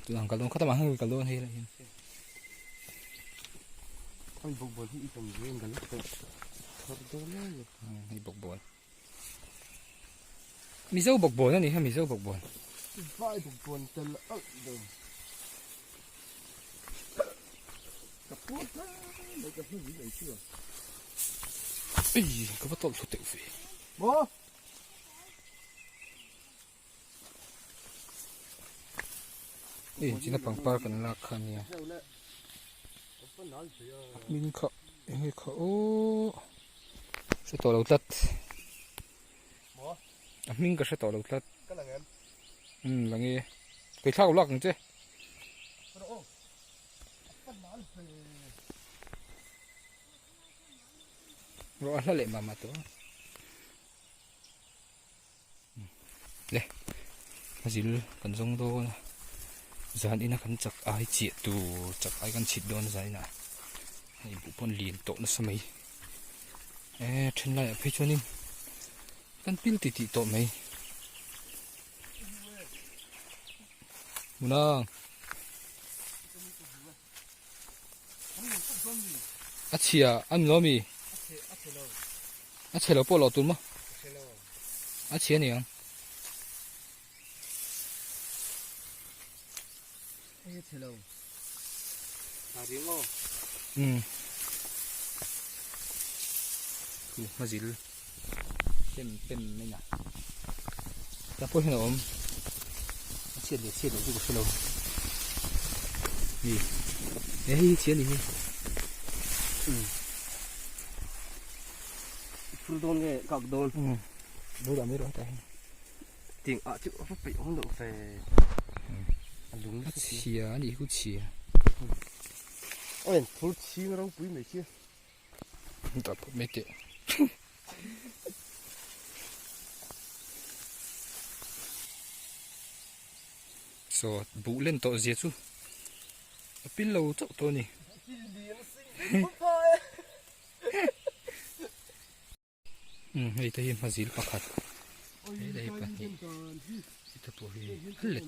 Tunah an kal dawn khatamah hian kal dawn hei lah hian. Hei bawkbawn hi i pawm ve ang kan tawh thar dawn lai a. Hei bawkbawn. Mizo bawkbawn a ni kha Mizo bawkbawn. Vai bawkbawn tel alh dawn. Ka puar hle mai ka hmu mai chu a. Ei ka va tawlh thlu teuh ve. Maw? Hei china pangpar kan lak kha ania hming kha eng nge kha aw hre tawh lo tlat a hming ka hre tawh lo tlat umm la nge kei thlak lak ang che. Rawh a hla leh mah mah tawh a. Le a zil kan zawng dawn a zan ina kan chak ai chiah tur chak ai kan chhit dawn zan inah hei buh pawn lian tawh nasa mai e then laiah phei chuanin kan pil ti tih tawh mai hmuna a chhia a ni lo ami a chhe lo pawh lo tur maw a chhia a ni ang umm thu hmazil pem pem mai na tah pawh hian a awm a chhiat leh chhiat loh chu ka hre lo ni he hei hi chhia a ni hi umm phur dawn nge kak dawn umm lo dah mai rawh hetah hian tiang ah chu a va peih awm loh ve a lung a chhia a nih hi chhia aw phur chhing ropui mai khi. Dah pawh mai teh. Saw buh len tawh zia chu a pil lo chauh tawh a ni. Umm hei te hi hmazil pakhat hei te hi pahnih heta pawh hi a let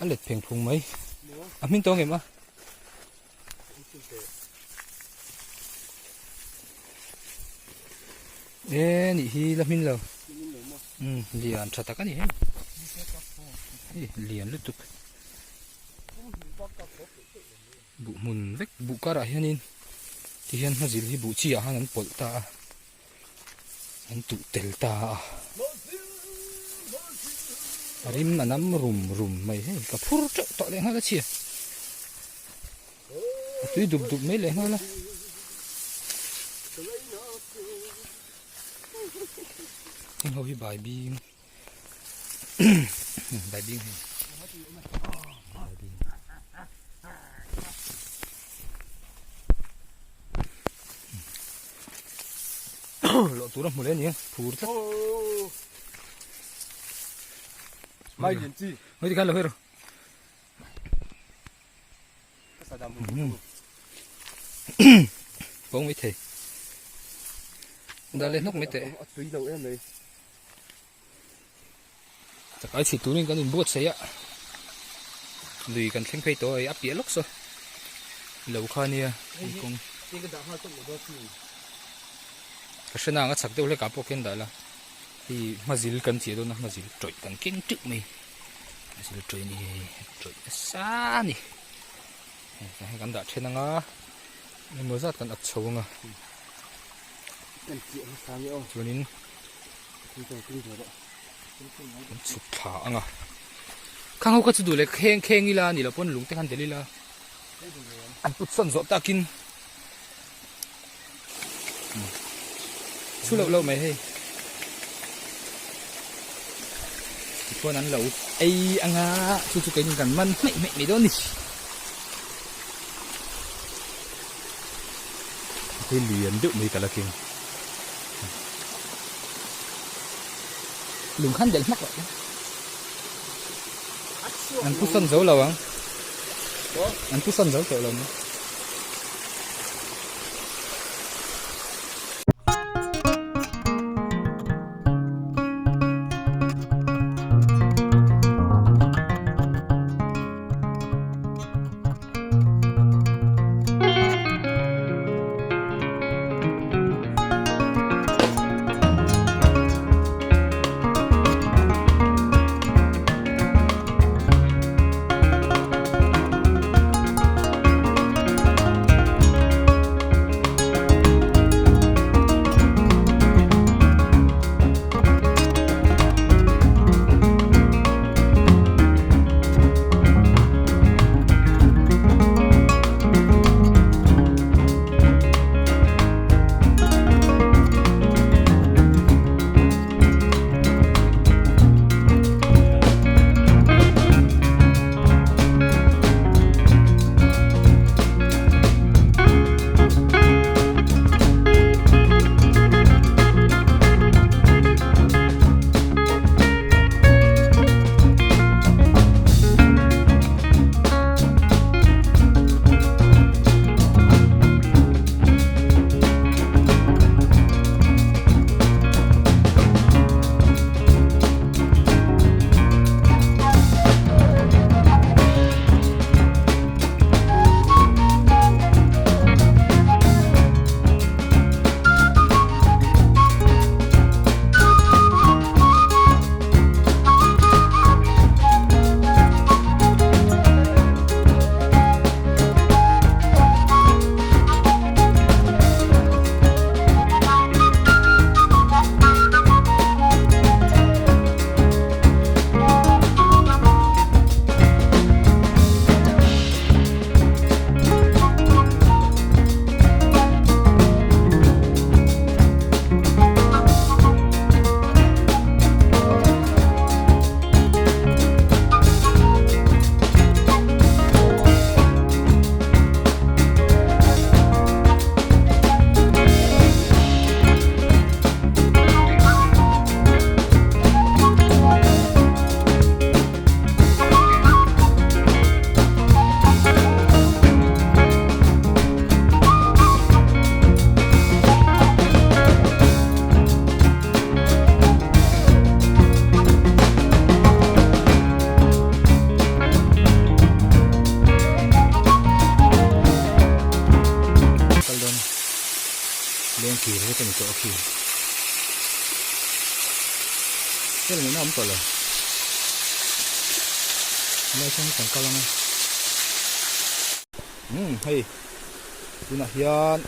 a let pheng phung mai a hming tawng em a e nih hi la hmin lo umm lian tha tak a ni hei hei lian lutuk buh hmun vek buh karah hianin tihian hmazil hi buh chi ah khan an pawlh ta a an tuh tel ta a a rim a nam rum rum mai hei ka phur teuh tawh leh nghal a chhia a tui dup dup mai leh nghal a heng ho hi bai bing bai bing hei bai bing Lawh tur a hmu leh a ni a, phur tlat. Mai lian chi. Hei tikhan lo hei rawh. Pawng mai thei. Dah leh hnawk mai teh. A tui lo em mai. Chakai chhit turin kan inbuatsaih a, lui kan thleng phei tawh a, a piah lawk saw lo kha nia an kawng. Ka hre nang a chak deuh hlek ah pawh khian dah la, hei hmazil kan chiah dawn a, hmazil tawih kan keng teuh mai, hmazil tawih a ni hei, tawih nasa a ni, hei kan dah then anga engemaw zat kan at chho anga. Chuanin. An chhuk thla ang a khang ho kha chu duh leh kheng kheng ila ni lo pawn lung te khan tel ila an put sawn zawh takin thu loh loh mai hei tichuan an lo ei anga chu chu keini kan man hmeih hmeih mai dawn a ni hei lian deuh mai ka la keng. Lung khan delh hmak loh an pu sawn zo lo ang an pu sawn zo tawh lo maw. tawh khi. Hel ngaihna a awm tawh lo. Helai chuan kan kal ang a. Umm hei tunah hian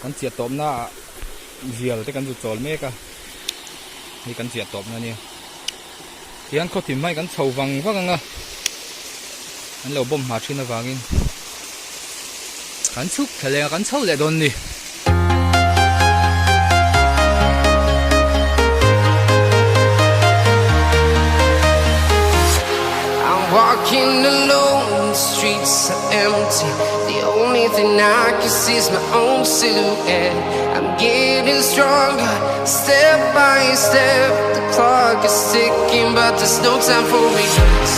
kan chiah tawpna ah zial te kan zu chawl mek a. Hei kan chiah tawpna a nia. Tihian khawthim hmai kan chho vang vang ang a, an lo bawm hma thin avangin kan chhuk thla leng a kan chho leh dawn ni. I'm walking alone, the streets are empty. The only thing I can see is my own silhouette. I'm getting stronger, step by step. The clock is ticking, but there's no time for regrets.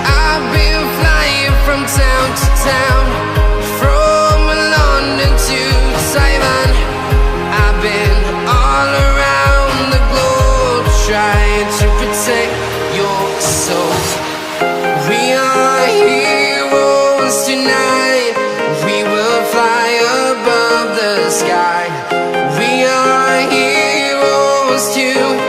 I've been flying from town to town, from London to Taiwan. I've been all around the globe trying to protect your soul. We are heroes tonight. We will fly above the sky. We are heroes tonight.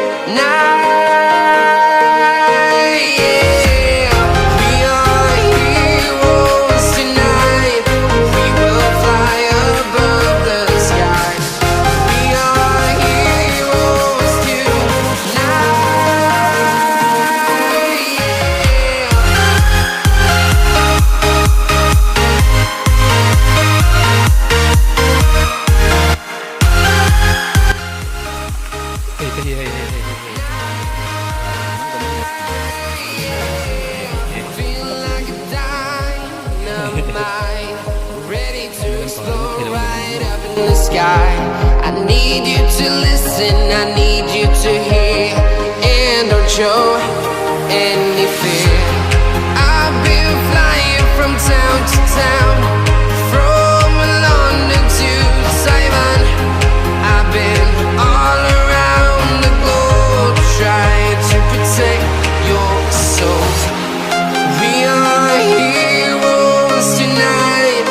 Yeah. We are heroes tonight. We will fly above the sky. We are heroes tonight. Yeah. Hei te hi hei hei hei hei hei. Feel like a dynamite, ready to explode right up in the sky. I need you to listen, I need you to hear, and don't show any fear. I've been flying from town to town, from London to Taiwan. I've been all around the globe trying to protect your soul. We are heroes tonight.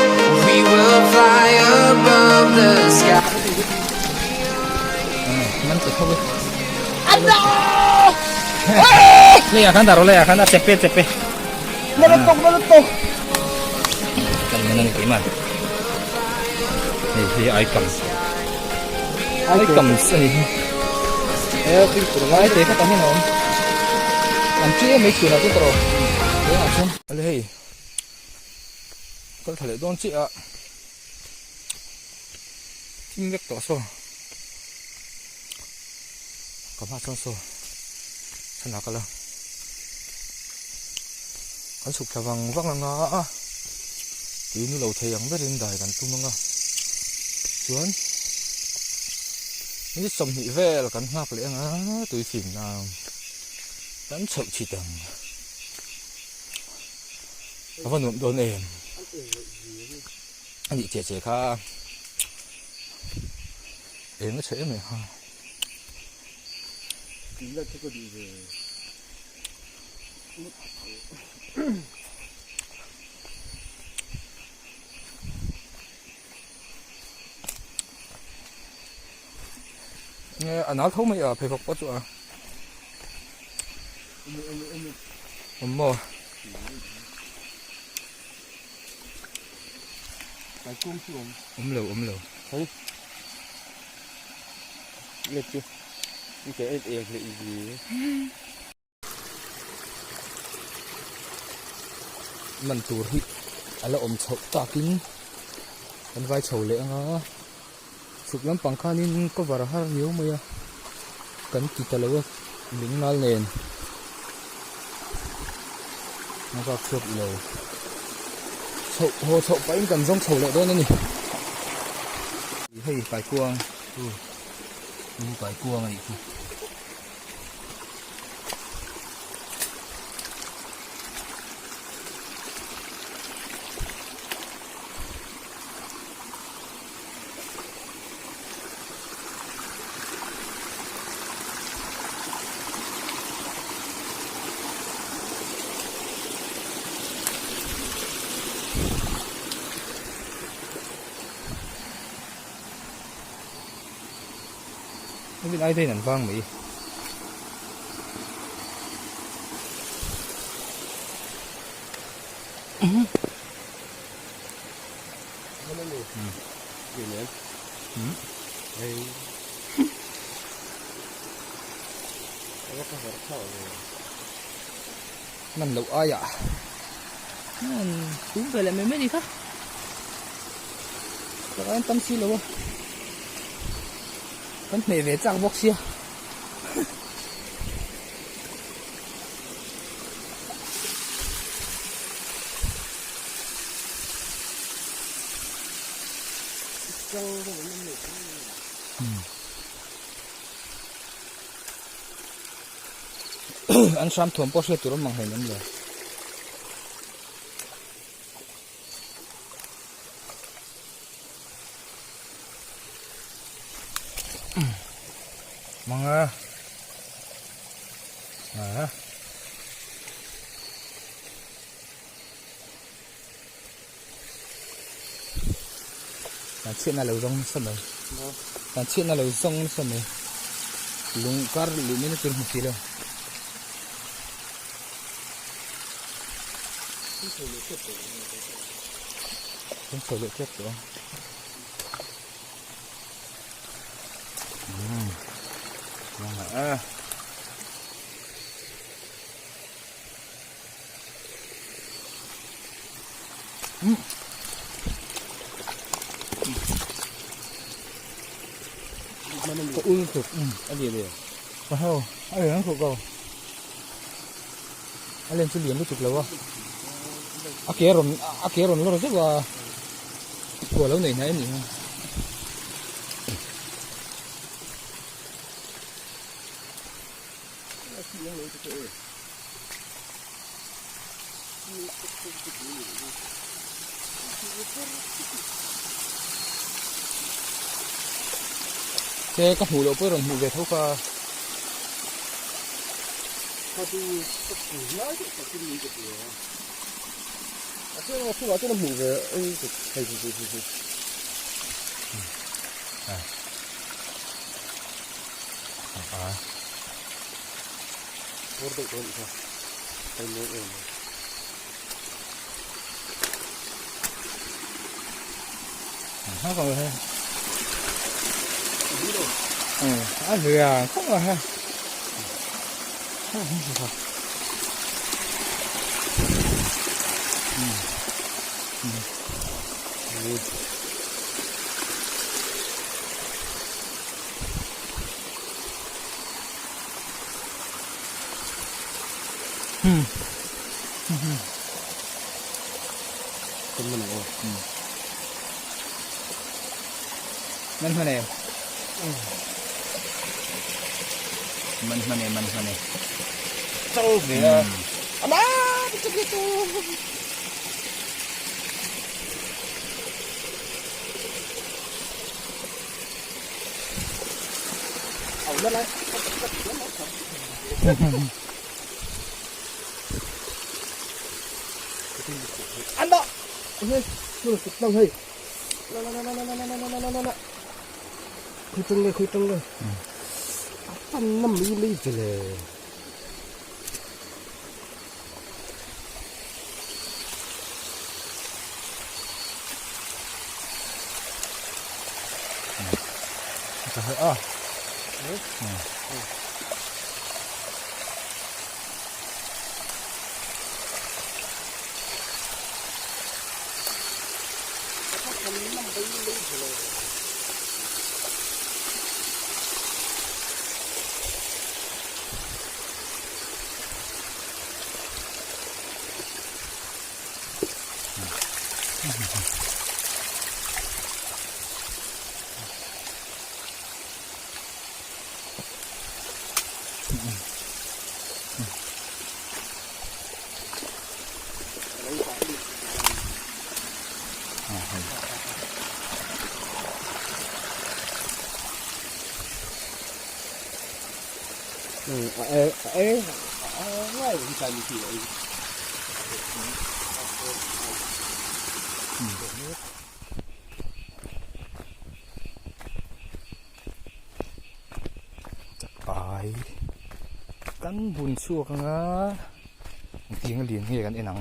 We will fly above the sky. Man ta tho e. Leiah khan dah rawh leiah khan a chepe chepe. Na la tawk na la tawk. Kan man ani keimah. Hei hi ai kam. Ai kam ani hi. He thil tur ngai te kha tam hian a awm. An ṭi em mai chhunah chuan tawh. Tengah chuan. Ale hei. Kal tha leh dawn chiah a. Thim vek tawh saw. Ka hma chuan saw chhan a kal a. Kan chhuk thla vang vang anga a tui nu lo thei ang berin dai kan tum anga chuan minute 20 vel kan nghak leh anga tui fim na kan chhoh chhit ang a va nuam dawn em a nih che che kha eng a chhe em em ha. A nal tho mai a pheikhawk pawh chu a awm maw awm lo awm lo Man tur hi a la awm chhoh takin kan vai chho leh ang a chhuk lampang khanin cover a har riau mai a kan ti ta lo a lung nal nen a vak chhuak ilo chhoh haw chhoh pahin kan zawng chho leh dawn a ni hei kaikuang chu kaikuang a nih chu. Rin ai daihin an vang mai. Man loh aiah an chhum ve leh mai mai a ni kha takah hian tam si lo a kan hmeh ve chak bawk sia. An hram thuam pawh hriat tur awm ang hlein awm lo. Manga. Ah. Kan chhiatna lo zawng nasa mai. Kan chhiatna lo zawng nasa mai. Lung kar luh mai na tur hmu si lo. Kan chho leh tep tawh a. Umm. Ah. Ka ul khuk a lian e ka ho a lian khuk ko a lian chu lian lutuk lo a a ke rawn a ke rawn lawr zeuh a kua lo nei hnai a nih hi. Te ka hmuh loh pawh i rawn hmuh ve tho kha. A lian khawp mai hei. Man hman e. Man hman e, man hman e. Chang ve a. Ama chak le tu. Au na lai. Ăn đó. Hei, nó là cục đâu hei. Na na na na na na na na na na. Khui tang le, khui tang le. Pan na mi mi ve le. A. bun chhuak ang a, engtiang a lian nge kan en ang.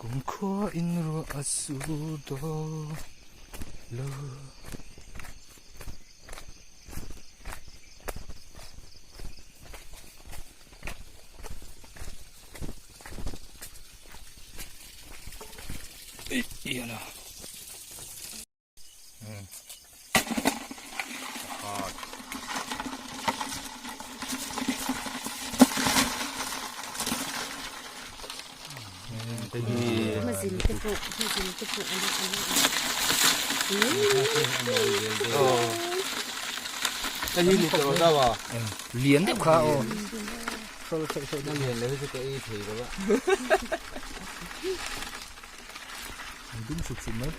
Kumkhua in ruah a sur dawn lo. Ian a. Lian deuh kha aw. Dum suk suk mai.